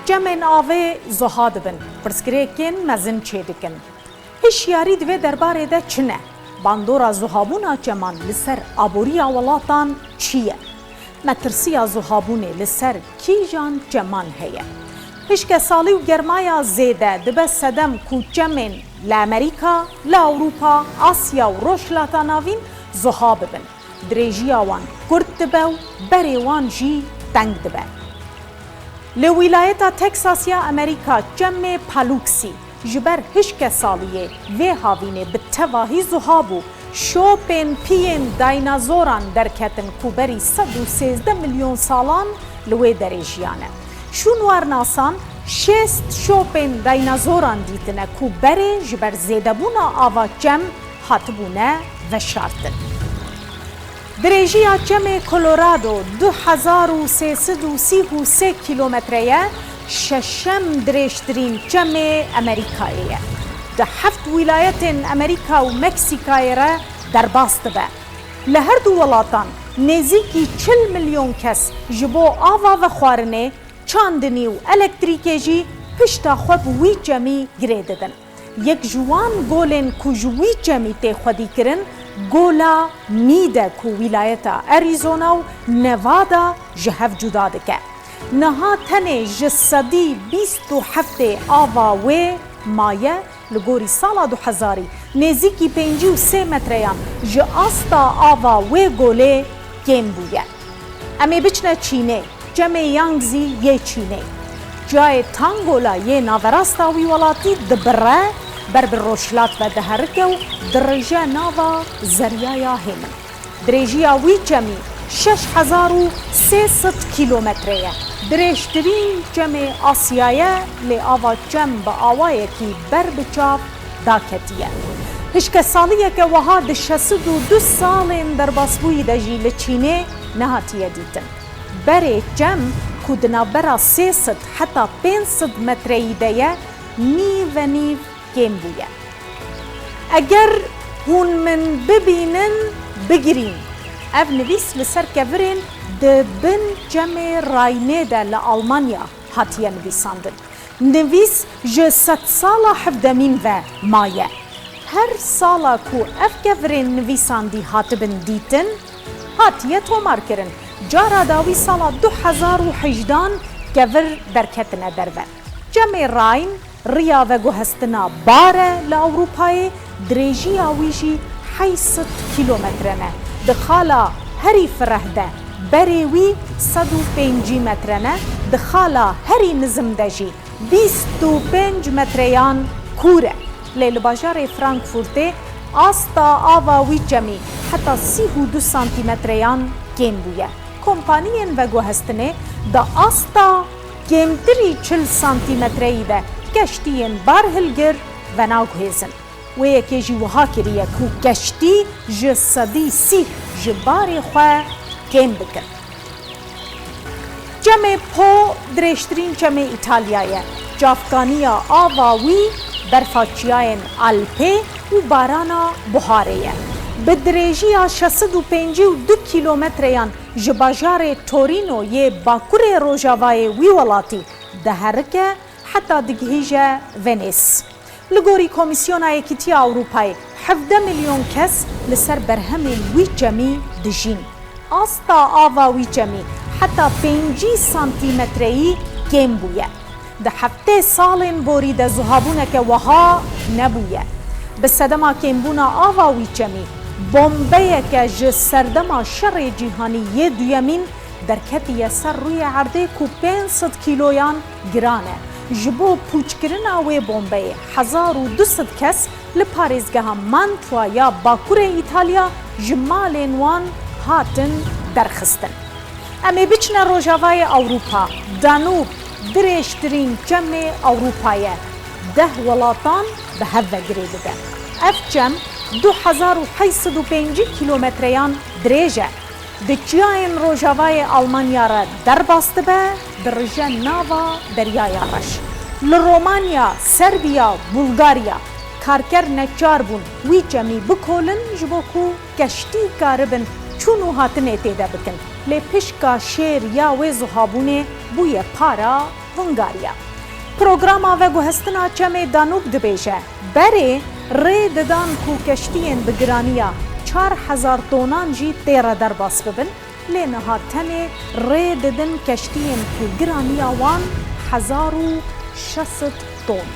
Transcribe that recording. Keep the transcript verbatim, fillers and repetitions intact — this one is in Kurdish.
Çemên avê zuha dibin, pirsgirêkên mezin çêdikin. Hişyarî di vê derbarê de çi ne? Bandora zuhabûna çeman li ser aboriya welatan çi ye? Metirsiya zuhabûnê li ser kîjan çeman heye? Hişkesalî û germaya zêde dibe sedem ku çemên li Amerîka, li Ewropa, Asya û Rojhilata Navîn zuha bibin. Dirêjiya wan kurt dibe û berê wan jî teng dibe. Li wîlayeta Texas ya Amerîka çemê Paluxy ji ber hişkesaliyê vê havînê bi tevahî zuha bû. Şopên piyên daynazoran derketin ku berî sed û sêzdeh milyon salan li wê derê jiyane. Şûnwarnasan şêst şopên daynazoran dîtine ku berê ji ber zêdebûna ava çem hatibûne veşartin. Dirêjiya çemê Colorado du hezar û sê sed û sî û sê kîlometre ye, şeşem dirêjtirîn çemê Amerîkayê ye. Di heft wîlayetên Amerîka û Meksîkayê re derbas dibe. Li her du welatan nêzîkî çil milyon kes ji bo ava vexwarinê, çandinî û elektrîkê jî pişta xwe bi wî çemî girê didin. Yek ji wan golên ku ji wî çemî tê xwedîkirin, gola Meade ku wîlayeta Arizona û Nevada ji hev cuda dike. Niha tenê ji sedî bîst û heftê ava wê maye, li gorî sala du hezarî nêzîkî pêncî û sê metreyan ji asta ava wê golê kêm bûye. Em ê biçine Çînê. Çemê Yangtze yê Çînê. Çiyayê Tangola yê naverasta wî welatî dibire, ber bi rojhilat ve diherike û dirije nava Zeryaya Hêmim. Dirêjiya wî çemî şeş hezar û sê sed kîlometre ye. Dirêjtirîn çemê Asyayê, lê ava çem bi awayekî ber bi çav daketiye. Hişkesaliyeke wiha di şeş sed û du salên derbasbûyî de jî li Çînê nehatiye dîtin. Berê çem ku di navbera sê sed heta pênc sed metreyî de ye, nîv ve nîv kêm bûye. Eger hûn min bibînin, bigirîn. Ev nivîs li ser kevirên di bin çemê Rayinê de li Almanya hatiye nivîsandin. Nivîs ji sedsala hevdemîn ve maye. Her sala ku ev kevirên nivîsandî hatibin dîtin, hatiye tomarkirin. Cara dawî sala du hezar û hejdehan kevir derketine derve. Çemê Rhine riya veguhestina bar e li Ewropayê, dirêjiya wî jî heşt sed kîlometre ne. Di xala herî fireh de berê wî sed û pêncî metre ne, di xala herî nizim de jî bîst û pênc metreyan kûr e. Lê li bajarê Frankfurtê asta ava wî çemî heta sî û du santîmetreyan kêm bûye. Kompaniyên veguhestinê di asta kêmtirî çil santîmetreyî de keştiyên barhilgir venaguhêzin. Wê yekê jî wiha kiriye ku keştî ji sedî sî ji barê xwe kêm bikin. Çemê Po dirêjtirîn çemê Îtalyayê ye. Çavkaniya ava wî berfa çiyayên Alpê û barana buharê ye. Bi dirêjiya şeş sed û pêncî û du kîlometreyan ji bajarê Torîno yê bakurê rojavayê wî welatî diherike heta digihîje Venês. Li gorî Komîsyona Yekîtiya Ewropayê, hevdeh milyon kes li ser berhemên wî çemî dijîn. Asta ava wî çemî heta pêncî santîmetreyî kêm bûye. Di heftê salên borî de zuhabûneke wiha nebûye. Bi sedema kêmbûna ava wî çemî, bombeyeke ji serdema Şerê Cîhanî yê Duyemîn derketiye ser rûyê erdê ku pênc sed kîloyan giran e. Ji bo pûçkirina wê bombeyê hezar û du sed kes li parêzgeha Mantua ya bakurê Îtalya ji malên wan hatin derxistin. Em ê biçine Rojavayê Ewropa. Danûb dirêjtirîn çemê Ewropa ye. Deh welatan bi hev ve girê dide. Ev çem du hezar û heşt sed û pêncî kîlometreyan dirêj e. Di çiyayên rojavayê Almanya re derbas dibe, dirije nava Deryaya Reş. Li Romanya, Serbiya, Bulgarya karker neçar bûn wî çemî bikolin ji bo ku keştî karibin çûn û hatinê tê de bikin. Lê pişka şêr ya wê zuhabûnê bûye para Hungarya. Programa veguhestina Çemê Danûb dibêje, berê rê didan ku keştiyên bi giraniya çar hezar tonan jî têre derbas bibin, lê niha tenê rê didin keştiyên ku giraniya wan hezar û şeş sed ton.